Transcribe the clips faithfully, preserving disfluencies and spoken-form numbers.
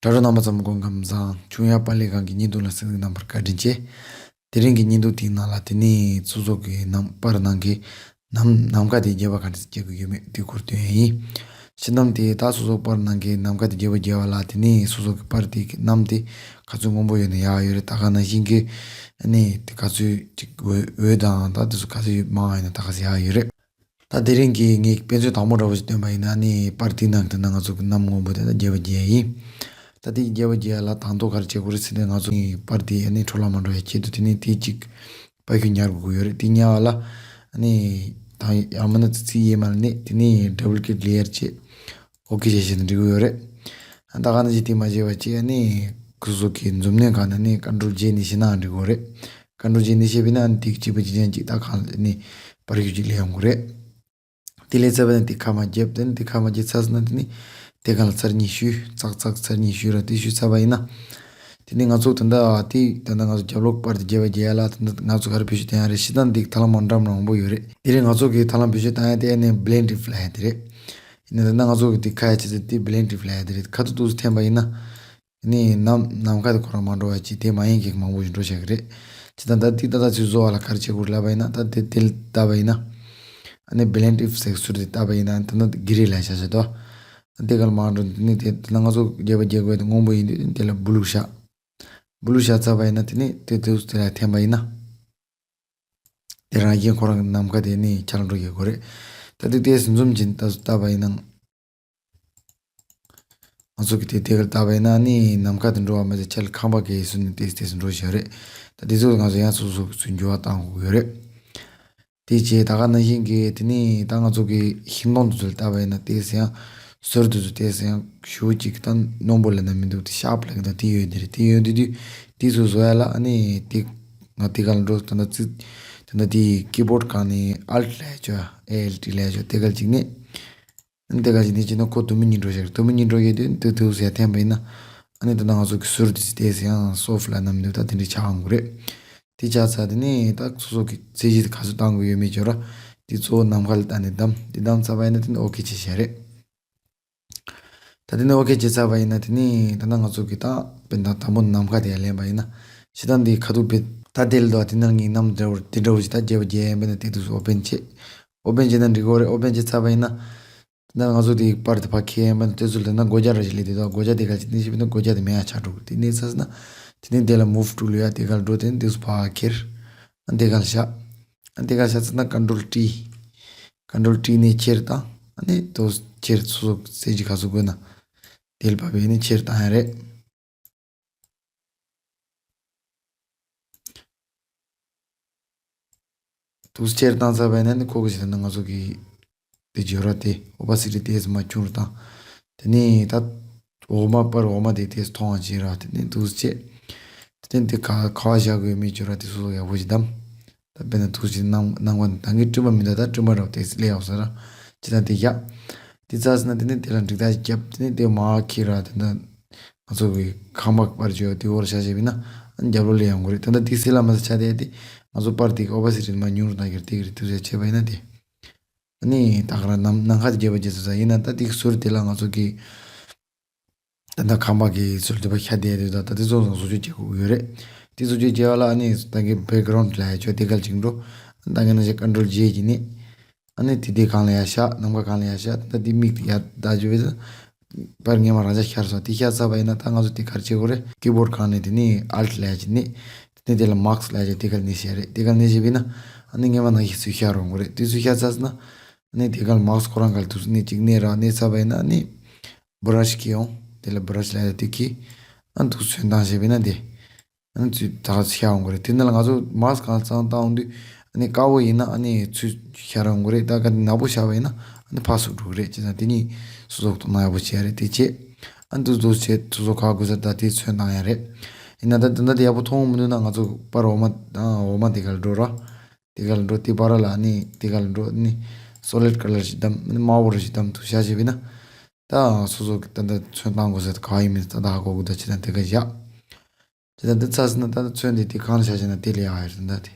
དྲ་གྲོགས་རྣམ་པ་ཚང་མ་སྐུ་ཁམས་བཟང་། ཆུང་ཡ་པ་ལི་སྒང་གི་བརྙན་ཐུང་ལ་གཟིགས་གནང་བར་བཀའ་དྲིན་ཆེ། དེ་རིང་གི་བརྙན་ཐུང་དེའི་ནང་ལ་དེ་ནས་སོ་སོ་གི་ནམ་པར་ནང་གི་ནམ་ནམ་མཁའ་དེ་རྒྱས་པ་ག་འདྲ་རྒྱག་གི་ཡོད་མེད་དེ་སྐོར་སྟོན་ཡ་ཡིན། ཕྱི་ནམ་དེ་ད་སོ་སོ་པར་ནང་གི་ནམ་མཁའ་དེ་རྒྱས་པ་རྒྱས་པ་ལ་དེ་ནས་སོ་སོ་གི་པར་དེ་གི་གནམ་དེ་ག་ཚོད་སྔོན་པོ་ཡོད་ན་ཡག་ཡོད་རེད། ད་ག་ནང་བཞིན་གི་ནས་དེ་ག་ཚོད་ཅིག་འོད་འོད་དང་ད་དེ་ཚོ་ག་ཚོད་ཡོད་མང་ཡོད་ན་ད་ག་ཚོད་ཡག་ཡོད་རེད། ད་དེ་རིང་གི་ངས་དཔེ་མཚོན་དང་པོ་འདྲ་བོ་ཞིག་སྟོན་པ་ཡིན་ན་ནི་པར་དེའི་ནང་དུ་ན་ང་ཚོ་གི་གནམ་སྔོན་པོ་དེ་ད་རྒྱས་པ་རྒྱས་ཡིན། ད་དེ་རྒྱས་པ་རྒྱས་ལ་དང་ཐོག་ག་རེ་བྱེད་དགོས་རེད་ཟེར་ན་ང་ཚོ་ནི་པར་དེ་ནི་འཕྲོ་བརླག་མ་འགྲོ་ཡ་ཆེད་དུ་དེ་ནི་དེ་གཅིག་པར་ཁུ་ཉར་དགོས་ཀྱི་ཡོད་རེད། དེ་ཉར་བ་ལ་ནི་ད་ཡང་མིན་ན་ཙི་ཙི་ཡེ་མ་ལ་ནི་དེ་ནི་ཌབ་ལི་ཀེ་ཊི་ལེ་ཡར་བྱེད། ཨོ་ཀེ་བྱས་བྱས་ན་འགྲིག་གི་ཡོད་རེད། ད་ག་ནང་བཞིན་དེ་མ་བྱས་པ་བྱས་ནི་ཁོ་ཚོ་གི་མཛུབ་གནོན་སྒང་ནས་ནི་ཀོན་ཊོལ་ཇེ་ནས་བྱས་ན་འགྲིག་གི་ཡོད་རེད། ཀོན་ཊོལ་ཇེ་ནས་བྱས་པ་ཡིན་ན་ནི་དེ་གཅིག་པ་གཅིག་རྐྱང་གཅིག་ད་གང་ནི་པར་ཁུ་གཅིག་སླེབས་ཡོང་གི་རེད། དེ་སླེབས་ཚར་བ་ནི་དེ་ཁ་མ་བརྒྱབ་དེ་ནི་དེ་ཁ་མ་བརྒྱབ་ཚར་སོང་ན་དེ་ནི་དེ་གང་ལ་ཚར་གཉིས་བཤུས་ཙག་ཙག་ཚར་གཉིས་བཤུས་ར། དེ་བཤུས་ཚར་བ་ཡིན་ན་དེ་ནི་ང་ཚོ་ད་ལྟ་དེ་ད་ལྟ་ང་ཚོ་རྒྱབ་ལོགས་པར་དེ་རྒྱས་པ་རྒྱས་ཡ་ལ་ད་ལྟ་ང་ཚོ་ག་རེ་བེད་སྤྱོད་བཏང་ཡ་རེད། ཤི་ད་ནི་དེ་ཐབས་ལམ་མང་དྲགས་མང་པོ་ཡོད་རེད། དེ་རིང་ང་ཚོ་གི་ཐབས་ལམ་བེད་སྤྱོད་བཏང་ཡ་དེ་ཨ་ནི་བྷི་ལེན་ཌི་ཨིཕ་ལབ་ཡ་དེ་རེད། ཡིན་ན་ད་ལྟ་ང་ཚོ་གི་དེ་ཁ་ཡ་ཆེ་ཚེ་དེ་བྷི་ལེན་ཌི་ཨིཕ་ལབ་ཡ་དེ་རེད། ཁ་ཐུག་ཐུག་སུ་འཐེན་པ་ཡིན་ན། ནི་ནམ་ནམ་མཁའ་དེ་ཁོ་རང་མ་འགྲོ་བ་ཅིག་དེ་མ་ཡིན་མཁན་མང་པོ་ཞིག་འགྲོ་བཞག་གི་རེད། ཅི་ད་ད་དེ་ད་ད་ཚུར་བཟོ་བ་ལ་ག་རེ་བྱེད་དགོས་ལབ་པ་ཡིན་ན། ད་དེ་དེ་ལ་བལྟས་པ་ཡིན་ན། ཨ་ནི་བྷི་ལེན་ཌི་ཨིཕ་ཟེར་ཟུར་དེ་བལྟས་པ་ཡིན་ན་ད་ན་གྷི་རེ་ལབ་བཞག་བཞག་དོ། དེ་ག་ལ་མ་འགྲོ་དེ་ནི་དེ་ད་ན་ང་ཚོ་རྒྱས་པ་རྒྱས་དགོས་དེ་སྔོན་པོ་ཡིན་དུས་དེ་ལ་བྷུ་ལུ་བཞག་བྷུ་ལུ་བཞག་ཚར་བ་ཡིན་ན་དེ་ནི་དེ་དེ་དེ་ལ་འཐེན་པ་ཡིན་ན། དེ་རང་བཞིན་ཁོ་རང་གི་ནམ་མཁའ་དེ་ནི་ཆགས་འགྲོ་ཡོད་དགོས་རེད། ད་དེ་དེ་ཟུར་འཛུམ་གྱིན་ད་བལྟས་པ་ཡིན་ན། ང་ཚོ་གི་དེ་དེ་གར་ལྟ་བས་ན་ནི་ནམ་མཁའ་དེ་འགྲོ་བ་མ་ཟད་ཆ་ལ་ཁང་པ་གི་ཟུར་ནས་ཏེས་ཏེས་འགྲོ་བཞིན་རེད། ད་དེ་ཚོ་ང་ཚོ་ཡང་སོ་སོ་ཚོའི་འགྱུར་བ་གཏང་དགོས་ཀྱི་ཡོད་རེད། དེ་རྗེས་ད་ག་ནང་བཞིན་གྱི་དེ་ནི་ད་ང་ཚོ་གི་ཤིང་སྡོང་དེ་ཚོ་ལ་ལྟ་བས་ན་ཏེས་ཡང་ཟུར་དེ་ཚོ་ཏེས་ཡང་ཞུ་གཅིག་ད་རྣོན་པོ་ལ་ན་མི་འདུག་དེ་ཤར་པ་ལ་གི་ད་དེ་ཡོད་དེ་རེད། དེ་ཡོད་དེ་དུས་དེ་ཚོ་བཟོ་ཡ་ལ་ཨ་ནི་དེ་ང་དེ་ག་ལ་འགྲོ་ད་ད་ཙི་ད་ད་དེ་ཀི་བོར་ཌི་གང་ནས་ཨལ་ཊི་ལས་ཆོག་ཨེ་ཨལ་ཊི་ལས་ཆོག་དེ་ག་ལ་གཅིག་ནས། ཨ་ནི་དེ་ག་ཅིག་ནི་ཅི་ན་ཁོ་དུ་མི་གཉིས་འགྲོ་ཞིག་དུ་མི་གཉིས་འགྲོ་ཡོད་དུས་དུ་དུ་ཟེར་འཐེན་པ་ཡིན་ན། ཨ་ནི་ད་ལྟ་ང་ཚོ་གི་ཟུར་དུ་ཅི་ཏེ་ཟེར་ཡང་སོ་ཕི་ལ་ནམ་དུ་ད་དེ་འདྲའི་ཆགས་འོང་གི་རེད། དེ་ཆགས་ཚར་དེ་ནི་ད་སོ་སོ་གི་རྩེད་གཞི་དེ་ག་ཚོད་བཏང་དགོས་ཡོད་མེད་བརྗོད་ར། དེ་གཙོ་བོ་ནམ་མཁའ་ལ་བལྟས་ནས་བདམས་དེ་བདམས་ཚར་བ་ཡིན་ན་དེ་ནི་ཨོ་ཁེ་བྱེད་བྱས་རེད། ད་དེ་ནི་ཨོ་ཁེ་བྱེད་ཚར་བ་ཡིན་ན་དེ་ནི་ད་ལྟ་ང་ཚོ་གི་ད་དཔེར་ན་དང་པོ་ནམ་མཁའ་དེ་ལེན་པ་ཡིན་ན་ཤི་ད་འདི་ཁ་ཐུག་བེད་ད་དེ་ལ་དུ་དེ་ནང་གི་ནམ་འདྲ་བོ་དེ་འདྲ་བོ་ཞིག་ད་རྒྱས་པ་རྒྱས་ཡན་པས་ན་དེ་དུས་སུ་ཨོ་པེན་བྱེད། ཨོ་པེན་བྱེད་ན་འགྲིག་གི་རེད། ཨོ་པེན་བྱེད་ཚར་བ་ཡིན་ན། ད་ང་ཚོ་དེ་པར་དེ་ཕར་འཁྱེར་ཡིན་པ་ན་དེ་ཚོ་ལ་ན་སྒོ་རྒྱག་ར་ཞིག་སླེབས་དེ་དང་སྒོ་རྒྱག་དེ་ག་ཅིག་ནི་ཞིག་བྱས་ན་སྒོ་རྒྱག་དེ་མེད་ཡ་ཆགས་འགྲོ་གི་དེ་གནས་ཚར་སོང་ན། དེ་ནས་དེ་ལ་མུབ་ཊུ་ལ་ཡ་དེ་ག་ལ་འགྲོ་དེ་ནས་དེ་ཚོ་ཕར་འཁྱེར། ཨ་དེ་ག་ལ་བཞག་ཨ་དེ་ག་ལ་བཞག་ཚར་ན་ཀོན་ཊོལ་ཊི། ཀོན་ཊོལ་ཊི་ནས་འཁྱེར་བཏང་། ཨ་ནི་དེ་ཚོ་འཁྱེར་སོ་སོ་རྩེད་གཞི་ག་ཚོད་དགོས་ན། དེ་ལ་བབས་ཡས་ནས་འཁྱེར་བཏང་ཡ་རེད། དུས་ཆེར་བཏང་ཚར་བས་ན་ནི་ཁོ་གི་ཞིག་ན་ང་ཚོ་གི་དེ་བརྗོད་ར་དེ་ཨོ་པ་སི་ཊི་དེས་མ་ཆུང་རུ་བཏང་། དེ་ནས་ད་འོ་མ་པར་འོ་མ་དེ་དེས་མཐོང་བ་བྱེད་ར། དེ་ནས་དུས་ཆེ། དེ་ནས་དེ་ག་ག་བ་བཞག་དགོས་མེད་བརྗོད་ར་དེ་སོ་སོ་ཡག་པོ་ཞིག་བདམས། ད་དཔེར་ན་དུས་ཆེ་ནང་ནང་བ་ནང་གི་སྤྲིན་པ་མི་འདུག་ད་སྤྲིན་པ་ར་དེ་སླེབས་ཡག་ས་ར་ཅི་ད་དེ་བཞག་དེ་ཚར་སོང་ན་དེ་ནས་དེ་ལ་འགྲིག་ད་རྒྱབ་དེ་ནས་དེ་མ་ཁྱེར་ར་དེ་འདྲ། ང་ཚོ་གི་ཁང་པ་པར་བརྗོད་དེ་འོར་ཆ་བྱས་པ་ཡིན་ན་རྒྱབ་ལོགས་ལ་ཡོང་གི་རེད། ད་ལྟ་དེ་སེ་ལ་མ་ཟ་ཆ་དེ་དེ་ང་ཚོ་པར་དེ་གི་ཨོ་པ་སི་ཊི་མ་ཉུང་རུ་གཏང་གི་རེད། དེ་གི་རེད་དུས་ཚོད་བྱས་པ་ཡིན་ན་དེ། ཨ་ནི་ད་ག་རང་ནམ་ནམ་མཁའ་དེ་རྒྱས་པ་རྒྱས་ཚར་ཡིན་ན་ད་དེ་གི་ཟུར་དེ་ལ་ང་ཚོ་གི་ད་ལྟ་ཁང་པ་གི་ཟུར་དེ་པ་ཤ་དེ་དེ་ད་ད་དེ་ཚོ་བཟོ་བཅོས་བྱེད་དགོས་ཡོད་རེད། དེ་བཟོ་བཅོས་བྱས་པ་ལ་ཨ་ནི་ད་གི་བེག་གྷ་རའུན་ཌི་ལ་ཡ་ཆོ་དེ་གལ་ཅིག་འགྲོ། ད་གི་ན་ཞིག་ཀོན་ཊོལ་ཇེ་གི་ནི། ཨ་ནི་དེ་དེ་གང་ལ་ཡར་བཞག་ནམ་མཁའ་གང་ལ་ཡར་བཞག་ད་དེ་མིག་ཡར་བལྟ་རྒྱུ་བས་ད། པར་ངེས་མ་རང་ཅག་ཤར་སོང་དེ་ཤར་ཚར་བ་ཡིན་ན་ད་ང་ཚོ་དེ་གར་བྱེད་དགོས་རེད། ཀི་བོར་ཌི་གང་ནས་དེ་ནི་ཨལ་ཊི་ལ་ཡ་བྱེད་ནི། དེ་ནི་དེ་ལ་མག་སི་ལ་ཡ་བྱེད་དེ་གར་ནི་བྱེད་རེད། དེ་གར་ནི་བྱེད་བས་ན་ཨ་ནི་ངེས་མ་ནང་བཞིན་ཚུར་ཤར་འོང་གི་རེད། དེ་ཚུར་ཤར་ཚར་སོང་ན་ཨ་ནི་དེ་གར་མག་སི་ཁོ་རང་གར་དུས་སུ་ནི་གཅིག་གནས་ར་གནས་ཚར་བ་ཡིན་ན་ཨ་ནི་བྷུ་ར་ཤི་ཁྱེར་ཡོང་དེ་ལ་བྷུ་ར་ཤི་ལ་ཡ་དེ་ཁྱེར་ཨ་ནི་དུས་ཚོད་བཏང་བྱེད་བས་ན་དེ། ཨ་ནི་ཚུར་ད་ག་ཚོད་ཤར་འོང་གི་རེད། དེ་ནང་ལ་ང་ཚོ་མག་སི་གང་གཙང་བཏང་འོང་དུས་ཨ་ནི་དཀར་པོ་ཡིན་ན་ཨ་ནི་ཚུར་ཤར་འོང་གི་རེད། ད་ག་ནག་པོ་ཤར་བ་ཡིན་ན་ཨ་ནི་ཕར་ཚུར་འགྲོ་གི་རེད། བྱས་ཙང་དེ་གཉིས་སོ་སོ་དོ་སྣང་ཡག་པོ་བྱེད་ཡ་རེད། དེ་བྱས་ཨ་ནི་འདུག་འདུག་བྱས་སོ་སོ་ག་དགོས་ས་ད་དེ་ཚོད་བཏང་ཡ་རེད། ཡིན་ན་ད་དེ་འདྲ་དེ་ཡག་པོ་མཐོང་མི་འདུག་ན་ང་ཚོ་པར་འོ་མ་དང་འོ་མ་དེ་ག་ལ་འགྲོ་ར། དེ་ག་ལ་འགྲོ་དེ་བར་ལ་ཨ་ནི་དེ་ག་ལ་འགྲོ་ཨ་ནི་སོ་ལིཌ་ཀ་ལར་ཞིག་བདམས་ཨ་ནི་དམར་པོ་ར་ཞིག་བདམས་འདུག་ཤར་བྱས་པ་ཡིན་ན། ད་སོ་སོ་གི་ད་ལྟ་ཚོད་བཏང་དགོས་ས་དེ་ག་ཡིན་མིན་ད་ལྟ་ཧ་གོ་དགོས། ད་བྱས་ཙང་དེ་ག་བཞག་དེ་ལྟར་འདི་ཚར་སོང་ན་ད་ལྟ་ཚོན་འདི་དེ་གང་ལ་བཞག་བཞག་ན་དེ་ལ་ཡག་ཡོད་རེད། ད་ལྟ་དེ་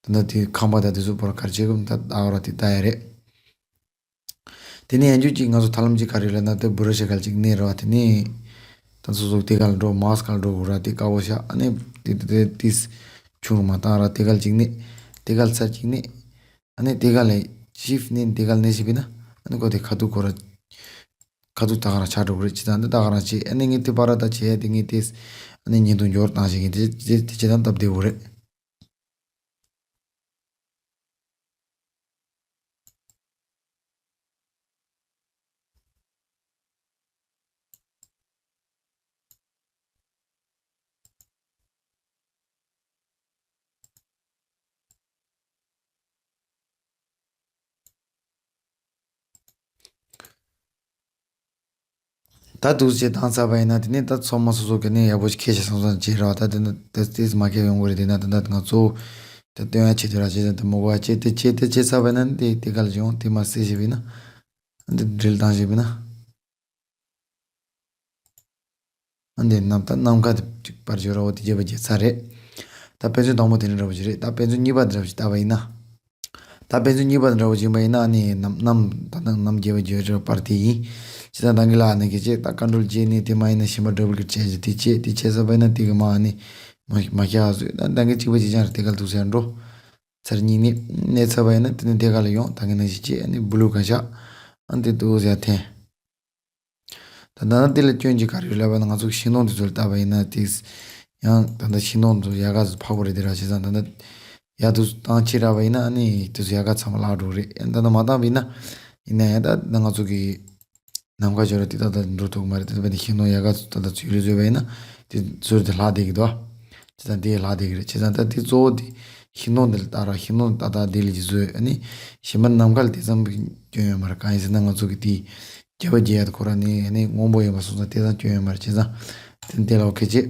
ད་ལྟ་དེ་ཁང་པ་དང་དེ་ཚོ་བོར་གར་བྱེད་དགོས་ད་ཨ་ར་དེ་ལྟ་ཡ་རེད། དེ་ནས་ཡང་རྒྱུ་གཅིག་ང་ཚོ་ཐབས་ལམ་གཅིག་ག་རེ་ལབ་ན་དེ་བུ་ར་ཤ་གལ་གཅིག་གནས་ར་བ་དེ་ནས་ ད་སོ་སོ་དེ་ག་ལ་འགྲོ་མཱ་སི་ཀ་ལ་འགྲོ་དགོས་ར་དེ་དཀའ་བོ་ཤ། ཨ་ནི་དེ་དེ་དེ་ཏིས་ཆུང་རུ་མ་བཏང་ར་དེ་ག་ལ་གཅིག་ནི་དེ་ག་ལ་ཚར་གཅིག་ནི། ཨ་ནི་དེ་ག་ལ་ཤིབ་ནི་དེ་ག་ལ་ནི་ཤིབ་ཡིན་ན། ཨ་ནི་ཁོ་དེ་ཁ་ཐུག་ཁོ་ར་ཁ་ཐུག་ད་ག་ར་ཆགས་འགྲོ་གི་རེད། ཅི་ད་འདི་ད་ག་ར་བྱེད། ཨ་ནི་ངས་དེ་པ་ར་ད་བྱེད་ཡ་དེ་ངས་དེ་ཨ་ནི་ཉིན་དུ་འབྱོར་བཏང་ཞིག་ཡིན། དེ་དེ་དེ་བྱེད་དང་སྟབས་བདེ་བོ་རེད། ད་འདུག་སེ་བཏང་ཚར་བ་ཡིན་ན། དེ་ནས་ད་ཚང་མ་སོ་སོ་གི་ནས་ཡག་པོ་ཞིག་ཁྱེར་ཤག་བསམ་བསམ་བྱེད་ར། ད་དེ་ན་ད་ཏིས་མ་ཁྱེར་ཡོང་གི་རེད། དེ་ན་ད་ད་ང་ཚོ་ད་སྟོན་ཡ་བྱེད་དུས་ར་བྱེད་ད་དེ་མོ་གོ་བ་བྱེད་དེ་བྱེད་དེ་བྱེད་ཚར་བ་ཡིན་ན། དེ་དེ་ག་ལ་བྱུང་དེ་མ་སེ་ཞིག་ཡིན་ན། འདི་འགྲིལ་བཏང་ཞིག་ཡིན་ན། ཨ་འདི་ནམ་ད་ནམ་མཁའ་དེ་གཅིག་པར་བརྗོད་ར་བོ་དེ་རྒྱས་པ་རྒྱས་ཚར་རེད། ད་དཔེ་མཚོན་དང་པོ་དེ་འདྲ་འདྲ་བོ་ཞིག་རེད། ད་དཔེ་མཚོན་གཉིས་པ་འདི་འདྲ་བོ་ཞིག་བལྟས་པ་ཡིན་ན། ད་དཔེ་མཚོན་གཉིས་པ་འདི་འདྲ་བོ་ཞིག་ཡིན་པ་ཡིན་ན། ཨ་ནི་ནམ་ནམ་ད་ནང་ནམ་རྒྱས་པ་རྒྱས་ར་པར་དེ་ཡིན། ཇི་ལྟར་ད་གིན་ལ་ཨ་ནི་གི་ཅེ་ད་ཀོན་ཊོལ་ཇེ་ནས་དེ་མ་ཡིན་ན་གཞན་པ་ཌབ་ལི་ཀི་ལིག་བྱས་ཅིག་དེ་བྱས་དེ་བྱས་ཚར་བ་ཡིན་ན། དེ་གི་མ་ཨ་ནི་མ་མ་ཤ་ཨ་ཟོས་ད་ད་གིན་གཅིག་པ་ཅིག་ཅང་རེད། དེ་ག་ལ་འདུག་ཟེར་འགྲོ། ཚར་གཉིས་ནི་གནས་ཚར་བ་ཡིན་ན། དེ་ནི་དེ་ག་ལ་ཡོང་ད་གིན་ནང་བཞིན་བྱས། ཨ་ནི་བུ་ལུ་ག་ཤ་ཨ་འདི་འདུག་ཟེར་འཐེན། ད་ད་ནི་དེ་ལ་སྐྱོན་གྱི་ག་རེ་ཡོད་ལབ་པ་ན། ང་ཚོ་ཤིང་སྡོང་དེ་ཚོ་ལ་བལྟས་པ་ཡིན་ན། དེ་ཡང་ད་ལྟ་ཤིང་སྡོང་དེ་ཚོ་ཡལ་ག་ཚོ་ཕག་པོ་རེད། དེ་ར་བྱས་ཙང་ད་ལྟ་ཡར་དུ་བཏང་ཕྱིར་ར་བ་ཡིན་ན། ཨ་ནི་དེ་ཚོ་ཡལ་ག་ཚང་མ་བརླག་འགྲོ་གི་རེད། ད་ལྟ་མ་བཏང་བ་ཡིན་ན། ཡིན་ན་ཡང་ད་ད་ང་ཚོ་གི་ནམ་མཁའ་འབྱོར་བ་དེ་ད་ལྟ་འགྲོ་ཐུབ་ཀྱི་མ་རེད། དེ་ད་ཤིང་སྡོང་ཡལ་ག་ཚོ་ད་ལྟ་ཚུར་ལ་བཟོས་པ་ཡིན་ན། དེ་ཚུར་དེ་བརླག་བསྡད་ཀྱི་འདུག་ཨ། བྱས་ཙང་དེ་བརླག་བསྡད་ཀྱི་རེད། བྱས་ཙང་ད་དེ་གཙོ་བོ་དེ་ཤིང་སྡོང་དེ་ལ་བལྟ་ར། ཤིང་སྡོང་ཏག་ཏག་དེ་ལ་ཅིག་བཟོས། ཨ་ནི་གཞན་པ་ནམ་མཁའ་ལ་དེ་ཙམ་སྐྱོན་ཡོད་མ་རེད། གང་ཡིན་ཟེར་ན་ང་ཚོ་གི་དེ་རྒྱས་པ་རྒྱས་ཡ་དེ་ཁོ་རང་ནི་ཨ་ནི་སྔོན་པོ་ཡིན་པ་སོང་ཙང་དེ་ཙམ་སྐྱོན་ཡོད་མ་རེད། བྱས་ཙང་དེ་དེ་ལ་ཨོ་ཁེ་བྱས།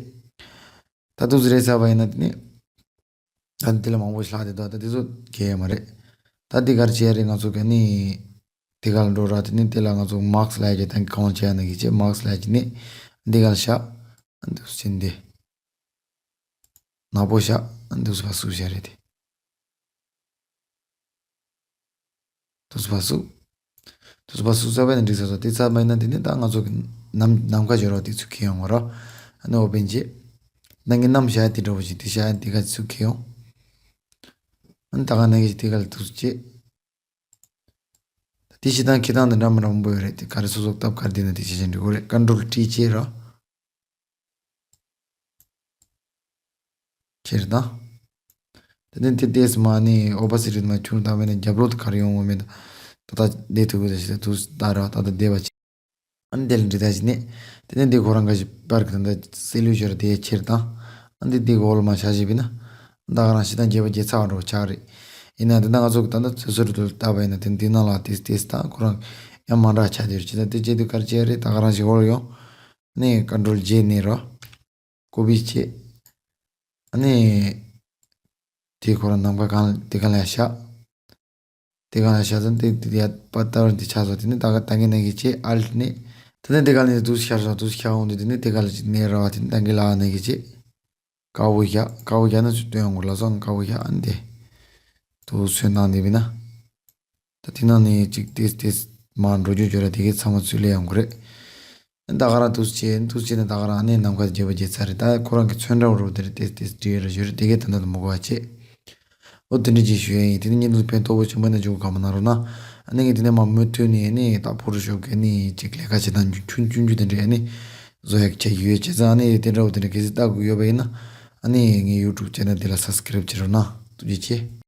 ད་འདུག་སེ་རེད་ཚར་བ་ཡིན་ན། དེ་ནི་ད་དེ་ལ་མང་པོ་ཞིག་ལྷག་བསྡད་འདུག་ད་དེ་ཚོ་གལ་ཡོད་མ་རེད། ད་དེ་ག་རེ་བྱེད་ཡ་རེད། ང་ཚོ་ག་ནི་དེ་ག་ལ་འགྲོ་ར། དེ་ནི་དེ་ལ་ང་ཚོ་མཱསི་ཀི་ལབ་ཡ་གི་ད་གང་བྱེད་ཡ་ན་གི་བྱེད། མཱསི་ཀི་ལབ་ཡ་གི་ནི་དེ་ག་ལ་བཞག་འདུག་སེ་འདི། ནག་པོ་བཞག་འདུག་སེ་ཕར་བཙུགས་བཞག་རེད་དེ། འདུག་སེ་ཕར་བཙུགས། འདུག་སེ་ཕར་བཙུགས་ཚར་བ་ཡིན་ན་འགྲིག་ས་སོ། དེ་ཚར་བ་ཡིན་ན་དེ་ནི་ད་ང་ཚོ་གི་ནམ་ནམ་མཁའ་འབྱོར་བ་དེ་ཚུར་འཁྱེར་ཡོང་བ་ར། ཨ་ནི་ཨོ་པེན་བྱེད། ད་ངས་གནམ་བཞག་ཡ་དེ་འདྲ་བོ་ཞིག་དེ་བཞག་ཡ་དེ་ག་ཚུར་འཁྱེར་ཡོང་། ཨ་ནི་ད་ག་ནང་བཞིན་དེ་ག་ལ་འདུག་སེ་བྱེད། དེ་བྱེད་སྟངས་འཁྱེར་སྟངས་དེ་འདྲ་མི་འདྲ་མང་པོ་ཡོད་རེད། དེ་ག་རེ་སོ་སོ་སྟབས་ག་རེ་བདེ་ན་དེ་བྱེད་བྱེད་འགྲིག་གི་རེད། ཀོན་ཊོལ་ཊི་བྱེད་ར། ཁྱེར་དང་། དེ་ནས་དེ་ཏོག་ཙམ་མ་ནི་ཨོ་པ་སི་ཊི་མ་ཆུང་བཏང་བས་ན་རྒྱབ་ལོགས་དེ་ག་རེ་ཡོང་གི་མེད། ད་ལྟ་བསྡད་ཐུབ་ཀྱི་རེད་ཟེར་དུས་ད་ར་ད་ལྟ་བསྡད་པ་བྱེད། ཨ་ནི་དེ་ལ་འདྲི་ད་བྱེད་ནས། དེ་ནས་འདི་ཁོ་རང་ག་ཞིག་པར་གི་ད་ལྟ་སེ་ལུ་ཤར་དེ་ཁྱེར་དང་། ཨ་ནི་འདི་འོག་ལ་མ་བཞག་བྱས་པས་ན། ད་ག་རང་ཤི་དང་རྒྱས་པ་རྒྱས་ཚར་བ་འགྲོ་ཆགས་རེད། ཡིན་ན་འདི་ན་ང་ཚོ་གི་ད་ལྟ་ཚོད་ཚོད་དུ་བལྟས་པ་ཡིན་ན། དེ་འདི་ནང་ལ་ཏོག་ཙམ་ཏོག་ཙམ་དང་ཁོ་རང་ཡང་མ་འདྲ་ཆགས་བསྡད་ཡོད། ཅི་ད་དེ་བྱེད་དུས་ག་རེ་བྱེད་རེད། ད་ག་རང་ཞིག་འོག་ལ་ཡོང་། ཨ་ནི་ཀོན་ཊོལ་ཇེ་ནས་རོ། ཀོ་པི་བྱེད། ཨ་ནི། དེ་ཁོ་རང་ནམ་མཁའ་གང་དེ་གང་ལ་བཞག་དེ་གང་ལ་བཞག་ཙང་དེ་དེ་ཡ་པ་ལྟ་བར་འདི་ཆགས་སོང་། དེ་ནི་ད་ག་ད་གིན་ནང་གི་བྱེད་ཨལ་ཊི་ནི། དེ་ནི་དེ་གང་ལ་འདུག་ཤར་སོང་། འདུག་ཤར་འོང་དུས་དེ་ནི་དེ་གང་ལ་ཅིག་ནས་ར་བ། དེ་ནི་ད་གིན་ལ་ནང་གི་བྱེད། དཀར་པོ་བཞག་དཀར་པོ་བཞག་ན་ཚུར་སྟོན་ཡོང་གི་ལ་སོང་། དཀར་པོ་བཞག་ཨ་ནི་དེ། དུ་ཚོད་བཏང་ནས་བིན་ན། ད་དེ་ནང་ནས་ཅིག་ཏེས་ཏེས་མར་འགྲོ་རྒྱུ་འགྱོ་ར་དེ་གའི་ཚང་མ་ཚུར་ལེན་ཡོང་གི་རེད། ད་ག་རང་འདུག་སེ་འདུག་སེ་ནས་ད་ག་རང་ཨ་ནི་ནམ་མཁའ་དེ་རྒྱས་པ་རྒྱས་ཚར་རེད། ད་ཁོ་རང་གི་ཚོན་འདྲ་བོ་རུ་དེ་རེད། ཏེས་ཏེས་འདྲིས་ར་ཞོར་དེ་གའི་ད་ལྟ་དུ་མ་གོ་བ་བྱེད། ཨོ་དེ་འདྲ་ཅིག་ཞུ་ཡ་ཡིན། དེ་ནི་ཉིན་དུ་ཕན་ཐོགས་པོ་བྱུང་བ་ན་འཇུག་ག་མ་ན་རུ་ན། ཨ་ནི་ངས་དེ་ནས་མ་མུ་མཐུད་ནས་ཨ་ནི་ད་ཕོ་ཊོ་ཤོབ་གི་ཨ་ནི་ཅིག་ལས་ཀ་བྱེད་སྟངས་ཆུང་ཆུང་ཆུང་དེ་འདྲས་ཨ་ནི་བཟོ་ཡག་བྱེད་ཀྱི་ཡོད། བྱས་ཙང་ཨ་ནི་དེ་འདྲ་བོ་དེ་འདྲ་གལ་སྲིད་ལྟ་དགོས་ཡོད་པ་ཡིན་ན། ཨ་ནི་ངའི་ཡུ་ཊུབ་ཅེ་ནལ་དེ་ལ་སབ་སི་ཀི་རེབ་བྱེད་རོགས་གནང་། ཐུགས་རྗེ་ཆེ།